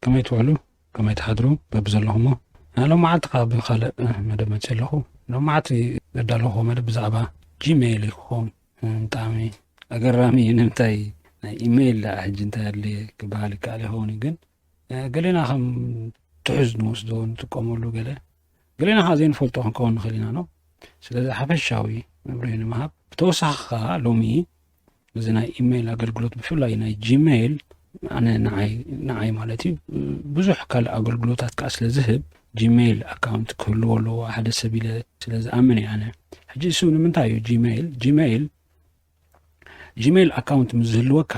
ከመይ ትውዕሉ? ከመይ ትሓድሩ? በብዘለኹሞ። ሎማዓንቲ ከዓ ብኻልእ መደብ መፅእ ኣለኹ። ሎማዓንቲ ዘዳለኹዎ መደብ ብዛዕባ ጂሜይል ይኸውን። ብጣዕሚ ኣገራሚ እዩ። ንምንታይ ናይ ኢሜይል ደኣ ሕጂ እንታይ ኣድልየ ክበሃል ይከኣል ይኸውን እዩ፣ ግን ገሌና ከም ትሑዝ ንወስዶ ንጥቀመሉ፣ ገለ ገሌና ከዓ ዘይንፈልጦ ክንከውን ንኽእል ኢና ነው። ስለዚ ሓፈሻዊ መብርሂ ንምሃብ፣ ብተወሳኺ ከዓ ሎሚ እዚ ናይ ኢሜይል ኣገልግሎት ብፍላይ ናይ ጂሜይል ኣነ ንዓይ ንዓይ ማለት እዩ ብዙሕ ካልእ ኣገልግሎታት ከዓ ስለ ዝህብ ጂሜይል ኣካውንት ክህልዎ ኣለዎ ሓደ ሰብ ኢለ ስለ ዝኣምን እየ ኣነ። ሕጂ እሱ ንምንታይ እዩ ጂሜይል ጂሜይል ጂሜይል ኣካውንት ምስ ዝህልወካ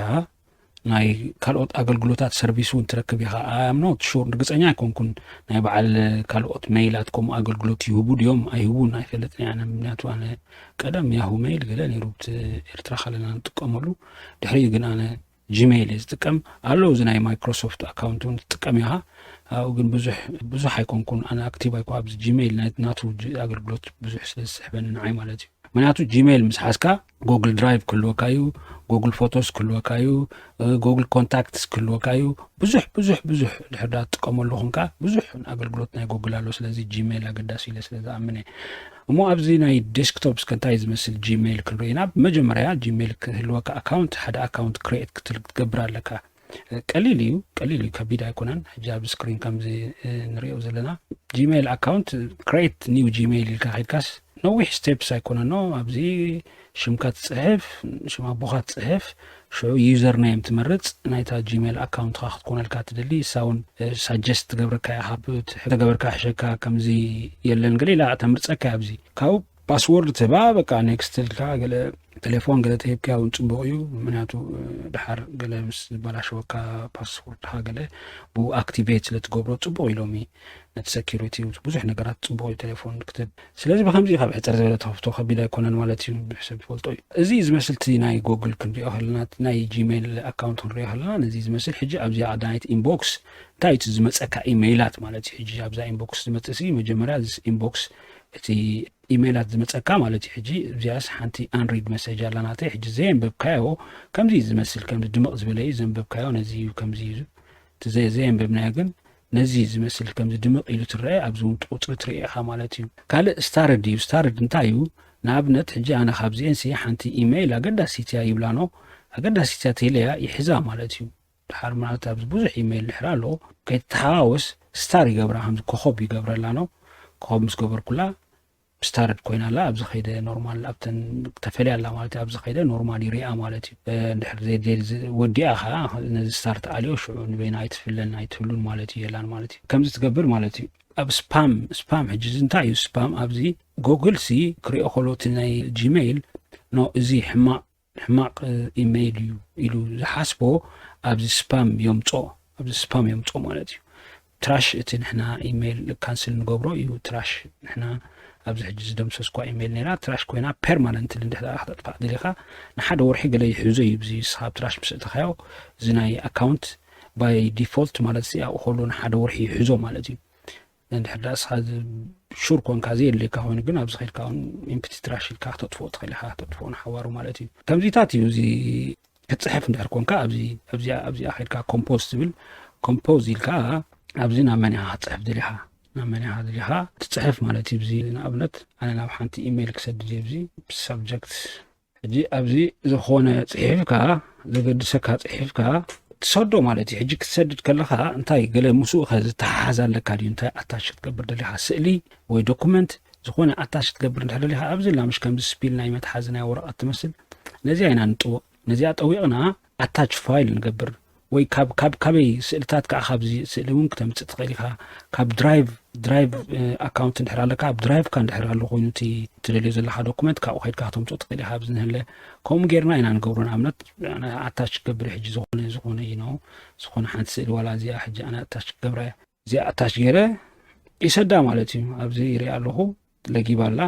ናይ ካልኦት ኣገልግሎታት ሰርቪስ እውን ትረክብ ኢኻ። ኣም ኖት ሹር ርግፀኛ ኣይኮንኩን ናይ በዓል ካልኦት ሜይላት ከምኡ ኣገልግሎት ይህቡ ድዮም ኣይህቡን ኣይፈልጥን እየ ኣነ። ምክንያቱ ኣነ ቀደም ያሁ ሜይል ገለ ነይሩ ኣብቲ ኤርትራ ከለና ንጥቀመሉ። ድሕሪኡ ግን ኣነ ጂሜይል እየ ዝጥቀም ኣለዉ። እዚ ናይ ማይክሮሶፍት ኣካውንት እውን ትጥቀም ኢኻ። ኣብኡ ግን ብዙሕ ብዙሕ ኣይኮንኩን ኣነ ኣክቲቭ ኣይኮ ኣብዚ ጂሜይል ናይ ናቱ ጂ- ኣገልግሎት ብዙሕ ስለ ዝስሕበኒ ንዓይ ማለት እዩ። ምክንያቱ ጂሜይል ምስ ሓዝካ ጎግል ድራይቭ ክህልወካ እዩ፣ ጎግል ፎቶስ ክህልወካ እዩ፣ ጎግል ኮንታክትስ ክህልወካ እዩ። ብዙሕ ብዙሕ ብዙሕ ድሕር ዳ ትጥቀመሉ ኹንካ ብዙሕ ኣገልግሎት ናይ ጎግል ኣሎ። ስለዚ ጂሜይል ኣገዳሲ ኢለ ስለ ዝኣምን እየ። እሞ ኣብዚ ናይ ዴስክቶፕ እስከ እንታይ ዝመስል ጂሜይል ክንርኢ ኢና። ብመጀመርያ ጂሜይል ክህልወካ ኣካውንት ሓደ ኣካውንት ክሬኤት ክትገብር ኣለካ። ቀሊል እዩ፣ ቀሊል እዩ፣ ከቢድ ኣይኮነን። ሕጂ ኣብ ስክሪን ከምዚ ንሪኦ ዘለና ጂሜይል ኣካውንት ክሬት ኒው ጂሜይል ኢልካ ከይድካስ ነዊሕ ስቴፕስ ኣይኮነን። ኣብዚ ሽምካ ትፅሕፍ፣ ሽም ኣቦኻ ትፅሕፍ፣ ሽዑ ዩዘር ናይም ትመርፅ ናይታ ጂሜይል ኣካውንትካ ክትኮነልካ ትደሊ እሳ እውን ሳጀስት ትገብረካ እያ። ካብ ተገበርካ ሕሸካ ከምዚ የለን ገለ ኢላ ተምርፀካ ኣብዚ ካብኡ ፓስወርድ ትህባ በቃ ኔክስት ኢልካ ገለ ቴሌፎን ገለ ተሂብካያ እውን ፅቡቕ እዩ። ምክንያቱ ድሓር ገለ ምስ ዝበላሸወካ ፓስወርድካ ገለ ብኡ ኣክቲቬት ስለ ትገብሮ ፅቡቕ ኢሎም ነቲ ሰኪሪቲ ብዙሕ ነገራት ፅቡቕ እዩ ቴሌፎን ክትህብ። ስለዚ ብከምዚ ካብ ሕፅር ዝበለ ተኸፍቶ ከቢድ ኣይኮነን ማለት እዩ። ብዙሕ ሰብ ይፈልጦ እዩ። እዚ ዝመስል እቲ ናይ ጎግል ክንሪኦ ከለና ናይ ጂሜይል ኣካውንት ክንሪኦ ከለና ነዚ ዝመስል ሕጂ ኣብዚኣ ቀዳማይት ኢንቦክስ እንታይ እቲ ዝመፀካ ኢሜይላት ማለት እዩ። ሕጂ ኣብዛ ኢንቦክስ ዝመፅእ ሲ መጀመርያ ኢንቦክስ እቲ ኢሜይላት ዝመፀካ ማለት እዩ። ሕጂ እዚኣስ ሓንቲ ኣንሪድ መሰጅ ኣላ ናተይ። ሕጂ ዘየንበብካዮ ከምዚ እዩ ዝመስል፣ ከምዚ ድምቕ ዝበለ እዩ ዘንበብካዮ ነዚ እዩ ከምዚ እዩ እቲ ዘ- ዘየንበብናዮ ግን ነዚ ዝመስል ከምዚ ድምቕ ኢሉ ትረአ ኣብዚ እውን ቁፅሪ ትርኢ ኢኻ ማለት እዩ። ካልእ ስታርድ እዩ። ስታርድ እንታይ እዩ? ንኣብነት ሕጂ ኣነ ካብዚኤን ሲ ሓንቲ ኢሜይል ኣገዳሲት እያ ይብላ ኖ ኣገዳሲት እያ ተይለያ ይሕዛ ማለት እዩ። ድሓር ማለት ኣብዚ ብዙሕ ኢሜይል ድሕር ኣሎ ከይትተሓዋወስ ስታር ይገብራ ከምዚ ኮኸብ ይገብረላ ኖ ኮኸብ ምስ ገበርኩላ ስታርድ ኮይና ኣላ ኣብዚ ከይደ ኖርማል ኣብተን ተፈልያ ኣላ ማለት እዩ። ኣብዚ ከይደ ኖርማል ይሪኣ ማለት እዩ። እንድሕር ወዲኣ ከዓ ነዚ ስታርት ኣልዮ ሽዑ ንበይና ኣይትፍለን ኣይትህሉን ማለት እዩ የላን ማለት እዩ። ከምዚ ትገብር ማለት እዩ። ኣብ ስፓም ስፓም ሕጂ እዚ እንታይ እዩ ስፓም ኣብዚ ጎግል ሲ ክሪኦ ከሎ እቲ ናይ ጂሜይል ኖ እዚ ሕማቕ ሕማቕ ኢሜይል እዩ ኢሉ ዝሓስቦ ኣብዚ ስፓም የምፅኦ ኣብዚ ስፓም የምፅኦ ማለት እዩ። ትራሽ እቲ ንሕና ኢሜይል ካንስል ንገብሮ እዩ ትራሽ ንሕና ኣብዚ ሕጂ ዝደምሰስኳ ኢሜይል ነይራ ትራሽ ኮይና ፐርማነንትሊ እንድሕር ክትጥፋእ ደሊኻ ንሓደ ወርሒ ገለ ይሕዞ እዩ እዚ ስኻ ትራሽ ምስ እተኻዮ እዚ ናይ ኣካውንት ባይ ዲፎልት ማለት ሲ ኣብኡ ከሎ ንሓደ ወርሒ ይሕዞ ማለት እዩ። እንድሕር ዳ እስኻ ሹር ኮንካ ዘየድልየካ ኮይኑ ግን ኣብዚ ከድካ እውን ኢምፕቲ ትራሽ ኢልካ ክተጥፍኦ ትኽእል ኢኻ ክተጥፍኦ ንሓዋሩ ማለት እዩ። ከምዚታት እዩ እዚ ክትፅሕፍ እንድሕር ኮንካ ኣብዚ ኣብዚኣ ኣብዚኣ ከድካ ኮምፖዝ ትብል ኮምፖዝ ኢልካ ኣብዚ ናብ መን ኢኻ ክትፅሕፍ ደሊኻ ናብ መን ኢኻ ደሊኻ ትፅሕፍ ማለት እዩ። እዚ ንኣብነት ኣነ ናብ ሓንቲ ኢሜይል ክሰድድ እየ እዚ ሳብጀክት ሕጂ ኣብዚ ዝኾነ ፅሒፍካ ዘገድሰካ ፅሒፍካ ትሰዶ ማለት እዩ። ሕጂ ክትሰድድ ከለኻ እንታይ ገለ ምስኡ ከ ዝተሓሓዝ ኣለካ ድዩ? እንታይ ኣታች ክትገብር ደሊኻ ስእሊ ወይ ዶኩመንት ዝኾነ ኣታች ክትገብር እንድሕር ደሊኻ ኣብዚ ላ ምሽ ከምዚ ስፒል ናይ መትሓዚ ናይ ወረቐት ትመስል ነዚኣ ኢና ንጥውቕ። ነዚኣ ጠዊቕና ኣታች ፋይል ንገብር ወይ ካብ ካብ ካበይ ስእልታት ከዓ ካብዚ ስእሊ እውን ክተምፅእ ትኽእል ኢኻ። ካብ ድራይቭ ድራይቭ ኣካውንት እንድሕር ኣለካ ኣብ ድራይቭካ እንድሕር ኣሎ ኮይኑ እቲ ትደልዮ ዘለካ ዶኩመንት ካብኡ ከድካ ክተምፅኦ ትኽእል ኢኻ ኣብዚ ንህለ ከምኡ ጌርና ኢና ንገብሮ ንኣብነት ኣታች ክገብር ሕጂ ዝኾነ ዝኾነ ኢኖ ዝኾነ ሓንቲ ስእሊ ዋላ እዚኣ ሕጂ ኣነ ኣታች ክገብራ እያ እዚኣ ኣታች ገይረ ይሰዳ ማለት እዩ ኣብዚ ይሪኣ ኣለኹ ለጊባ ኣላ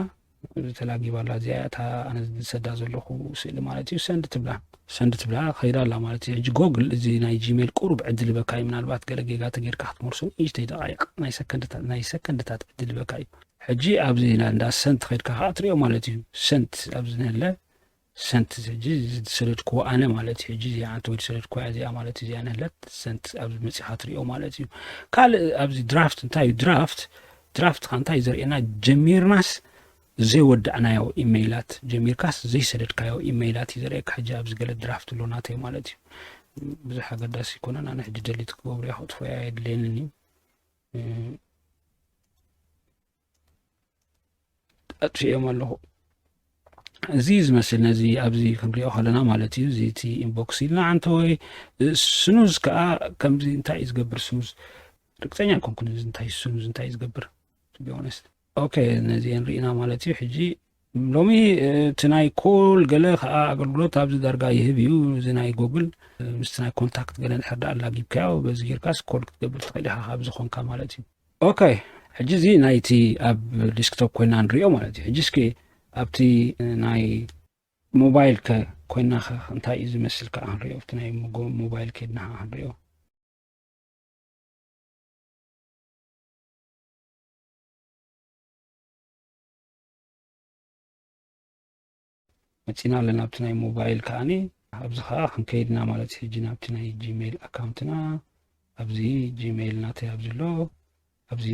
ተላጊባ ኣላ እዚኣ እታ ኣነ ዝሰዳ ዘለኹ ስእሊ ማለት እዩ ሰንድ ትብላ ሰንድ ትብላ ከይዳ ኣላ ማለት እዩ። ሕጂ ጎግል እዚ ናይ ጂሜል ቁሩብ ዕድል ይበካ እዩ ምናልባት ገለ ጌጋ ተጌርካ ክትመልሶ ንእሽተይ ደቃይቕ ናይ ሰከንድታት ናይ ሰከንድታት ዕድል ይበካ እዩ። ሕጂ ኣብዚ እንዳ ሰንት ከይድካ ከዓ ትሪኦ ማለት እዩ። ሰንት ኣብዚ ንህለ ሰንት ሕጂ ዝሰደድክዎ ኣነ ማለት እዩ። ሕጂ እዚኣ ዓንተ ወይ ዝሰደድክዋ እዚኣ ማለት እዩ። እዚኣ ንህለት ሰንት ኣብዚ መጺኻ ትሪኦ ማለት እዩ። ካልእ ኣብዚ ድራፍት እንታይ እዩ? ድራፍት፣ ድራፍት ከ እንታይ እዩ ዘርእየና? ጀሚርናስ ዘይወዳእናዮ ኢሜይላት፣ ጀሚርካስ ዘይሰደድካዮ ኢሜይላት እዩ ዘርእየካ። ሕጂ ኣብዚ ገለ ድራፍት ኣሎ ናተይ ማለት እዩ። ብዙሕ ኣገዳሲ ኣይኮነን። ኣነ ሕጂ ደሊት ክገብሮ እየ፣ ከጥፍኦ እየ፣ ኣየድልየንን እዩ። እ፣ ኣጥፊኦም ኣለኹ። እዚ ዝመስል ነዚ ኣብዚ ክንሪኦ ከለና ማለት እዩ። እዚ እቲ ኢንቦክስ ኢልና ዓንተ ወይ ስኑዝ ከኣ ከምዚ እንታይ እዩ ዝገብር ስኑዝ? ርግጸኛ ኣይኮንኩን እዚ እንታይ ስኑዝ እንታይ እዩ ዝገብር? To be honest። ኦኬ፣ ነዚአን ርኢና ማለት እዩ። ሕጂ ሎሚ፣ እ፣ እቲ ናይ ኮል ገለ ከኣ ኣገልግሎት ኣብዚ ዳርጋ ይህብ እዩ። እዚ ናይ ጎግል፣ እ፣ ምስቲ ናይ ኮንታክት ገለ እንድሕር ደኣ ኣላጊብካዮ፣ በዚ ጌርካስ ኮል ክትገብር ትኽእል ኢኻ፣ ካብ ዝኾንካ ማለት እዩ። ኦኬ፣ ሕጂ እዚ ናይቲ ኣብ ዲስክቶፕ ኮይና ንሪኦ ማለት እዩ። ሕጂ እስኪ ኣብቲ ናይ ሞባይል ከ ኮይና ከ እንታይ እዩ ዝመስል ከኣ ክንሪኦ፣ ኣብቲ ናይ ሞጎ-፣ ሞባይል ከይድና ከኣ ክንሪኦ። መጺና ኣለና ኣብቲ ናይ ሞባይል ከኣኒ። ኣብዚ ከኣ ክንከይድና ማለት እዩ። ሕጂ ናብቲ ናይ ጂሜል ኣካውንትና፣ ኣብዚ ጂሜል ናተይ ኣብዚ ኣሎ። ኣብዚ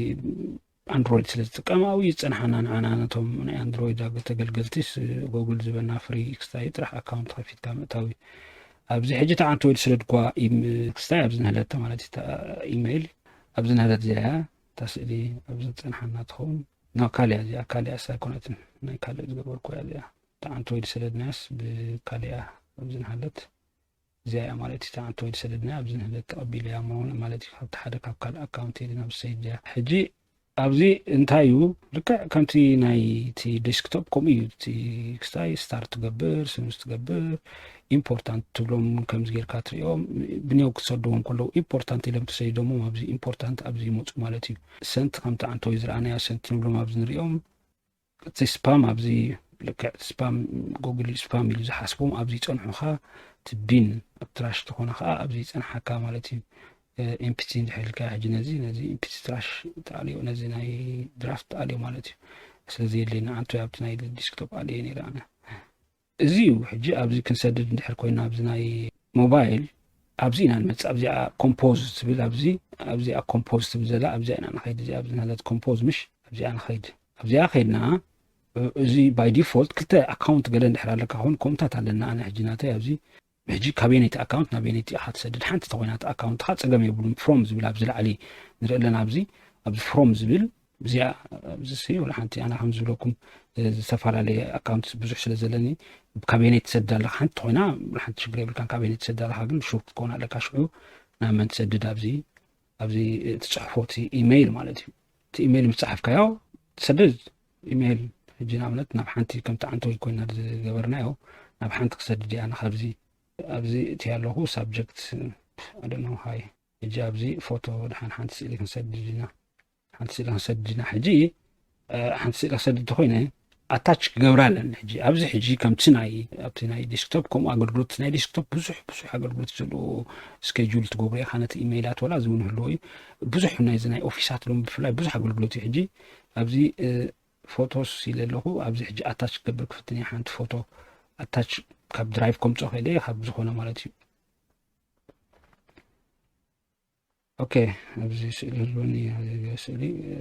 ኣንድሮይድ ስለ ዝጥቀም ኣብኡ እዩ ዝጸንሓና ንዓና፣ ነቶም ናይ ኣንድሮይድ ኣገ-፣ ተገልገልቲስ፣ ጎግል ዝበና ፍሪ ክስታይ ጥራሕ ኣካውንት ከፊትካ ምእታው እዩ። ኣብዚ ሕጂ እታ ኣንድሮይድ ስለ ድኳ ኢም-፣ ክስታይ ኣብዚ ንህለተ ማለት እዩ፣ እታ ኢሜይል ኣብዚ ንህለት እዚኣ እያ፣ እታ ስእሊ ኣብዚ ዝጸንሓና ትኸውን። ና፣ ካልያ እዚኣ፣ ካልያ እሳ ኣይኮነትን፣ ናይ ካልእ ዝገበርኩ እያ እዚኣ። እታ ኣንድሮይድ ሰደድናያስ ብካልያ ኣብዚ ንሃለት እዚኣ እያ ማለት እዩ። እታ ኣንድሮይድ ሰደድናያ ኣብዚ ንህለት ተቐቢለያ ማለት እዩ። ካብቲ ሓደ ካብ ካልእ ኣካውንት ኢለ ናብ ሰይድ እያ። ሕጂ ኣብዚ እንታይ እዩ፣ ልክዕ ከምቲ ናይቲ ዴስክቶፕ ከምኡ እዩ። እቲ ክስታይ ስታርት ትገብር፣ ስኑዝ ትገብር፣ ኢምፖርታንት ትብሎም ከምዚ ጌርካ ትሪኦም፣ ብኔው ክሰድዎም ከለዉ ኢምፖርታንት ኢሎም ተሰዲዶሞም ኣብዚ ኢምፖርታንት ኣብዚ ይመጹ ማለት እዩ። ሰንት ከምቲ ኣንቶይ ዝረኣናዮ ሰንት ንብሎም ኣብዚ ንሪኦም፣ እቲ ስፓም ኣብዚ ልክዕ ስፓም፣ ጎግል ስፓም ኢሉ ዝሓስቦም ኣብዚ ይጸንሑኻ፣ እቲ ቢን ኣብ ትራሽ ዝኾነ ኸኣ ኣብዚ ይጸንሓካ ማለት እዩ። እ፣ ኤምፒቲ እንድሕር ኢልካ ሕጂ ነዚ፣ ነዚ ኤምፒቲ ትራሽ ተኣልዮ፣ ነዚ ናይ ድራፍት ተኣልዮ ማለት እዩ። ስለዚ የድልየኒ ኣንቶይ ኣብቲ ናይ ዲስክቶፕ ኣልየ ነይረ ኣነ። እዚ እዩ። ሕጂ ኣብዚ ክንሰድድ እንድሕር ኮይና ኣብዚ ናይ ሞባይል፣ ኣብዚ ኢና ንመጽእ። ኣብዚኣ ኮምፖዝ ትብል፣ ኣብዚ፣ ኣብዚኣ ኮምፖዝ ትብል ዘላ፣ ኣብዚኣ ኢና ንኸይድ። እዚኣ ኣብዚ ናለት ኮምፖዝ ምሽ፣ ኣብዚኣ ንኸይድ። ኣብዚኣ ከይድና፣ እ-፣ እዚ ባይ ዲፎልት ክልተ ኣካውንት ገለ እንድሕር ኣለካ ኮይኑ፣ ኮምታት ኣለና። ኣነ ሕጂ ናተይ ኣብዚ፣ ሕጂ ካበየነይቲ ኣካውንት ናበየነይቲ ኢኻ ትሰድድ? ሓንቲ ተኾይና እታ ኣካውንትኻ ጸገም የብሉን። ፍሮም ዝብል ኣብዚ ላዕሊ ንርኢ ኣለና። ኣብዚ፣ ኣብዚ ፍሮም ዝብል እዚኣ፣ ኣብዚ ሲ ወላ ሓንቲ ኣነ ከም ዝብለኩም፣ እ፣ ዝተፈላለየ ኣካውንት ብዙሕ ስለ ዘለኒ፣ ካበየነይ ትሰድድ ኣለኻ? ሓንቲ ኮይና፣ ወላ ሓንቲ ሽግር የብልካን። ካበየነይ ትሰድድ ኣለኻ ግን ሹር ክትከውን ኣለካ። ሽዑ ናብ መን ትሰድድ? ኣብዚ፣ ኣብዚ ትጽሕፎ እቲ ኢሜይል ማለት እዩ። እቲ ኢሜይል ምስ ጸሓፍካዮ ትሰድድ። ኢሜይል ሕጂ ንኣብነት ናብ ሓንቲ ከምቲ ኣንቶይ ኮይና ዝገበርናዮ፣ ናብ ሓንቲ ክሰድድ እያ። ኣነ ካብዚ፣ ኣብዚ እቲ ኣለኹ ሳብጀክት፣ I don't know፣ ሃይ። ሕጂ ኣብዚ ፎቶ ድሓን ሓንቲ ስእሊ ክንሰድድ ኢና። ሓንቲ ስእሊ ክንሰድድ ኢና። ሕጂ፣ እ፣ ሓንቲ ስእሊ ክሰድድ ተኾይነ ኣታች ክገብራ ኣለኒ። ሕጂ ኣብዚ ሕጂ ከምቲ ናይ፣ ኣብቲ ናይ ዴስክቶፕ ከምኡ ኣገልግሎት ናይ ዴስክቶፕ ብዙሕ፣ ብዙሕ ኣገልግሎት ዘለዎ ስኬጁል ትገብሮ ኢኻ። ነቲ ኢሜይላት ወላ እዚ እውን ህልዎ እዩ። ብዙሕ ናይዚ ናይ ኦፊሳት ሎም ብፍላይ ብዙሕ ኣገልግሎት እዩ። ሕጂ ኣብዚ፣ እ፣ ፎቶስ ኢለ ኣለኹ። ኣብዚ ሕጂ ኣታች ክገብር ክፍትን እየ። ሓንቲ ፎቶ ኣታች ካብ ድራይቭ ከምጽኦ ክእል እየ፣ ካብ ዝኾነ ማለት እዩ። ኦኬ፣ ኣብዚ ስእሊ ህልወኒ፣ እዚ ስእሊ፣ እ፣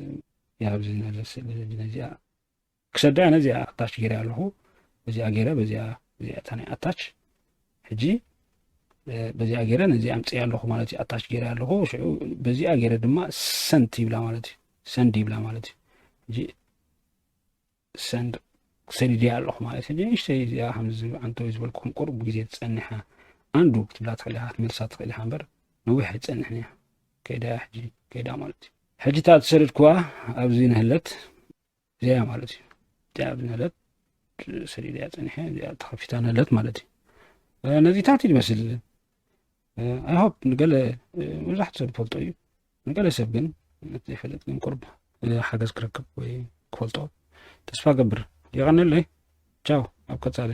ያ፣ ኣብዚ ነዚ ስእሊ፣ ነዚኣ ክሰዳ፣ ነዚኣ ኣታች ገይረ ኣለኹ። በዚኣ ገይረ፣ በዚኣ፣ እዚኣ እታ ናይ ኣታች። ሕጂ፣ እ፣ በዚኣ ገይረ ነዚኣ ኣምፅእ ኣለኹ ማለት እዩ። ኣታች ገይረ ኣለኹ። ሽዑ በዚኣ ገይረ ድማ ሰንት ይብላ ማለት እዩ። ሰንድ ይብላ ማለት እዩ። ሕጂ ሰንድ ሰዲድያ ኣለኹ ማለት እዩ። ንእሽተይ እዚኣ ከምዚ ኣንቶይ ዝበልኩኹም ቁሩብ ግዜ ትጸንሕ እያ። ኣንዱ ክትብላ ትኽእል ኢኻ፣ ክትመልሳ ትኽእል ኢኻ እምበር ነዊሕ ኣይትጸንሕን እያ። ከይዳ እያ ሕጂ፣ ከይዳ ማለት እዩ። ሕጂ እታ ዝሰደድክዋ ኣብዚ ንህለት እዚኣ እያ ማለት እዩ። እዚኣ ኣብዚ ንህለት ሰዲደያ ጸኒሐ፣ እዚኣ ተኸፊታ ንህለት ማለት እዩ። እ፣ ነዚታት እዩ ዝመስል። እ፣ I hope ንገለ፣ እ፣ መብዛሕትኡ ሰብ ዝፈልጦ እዩ። ንገለ ሰብ ግን፣ እቲ ዘይፈልጥ ግን ቁሩብ፣ እ፣ ሓገዝ ክረክብ ወይ ክፈልጦ ተስፋ ገብር። የቐንየለይ። ቻው፣ ኣብ ቀጻሊ።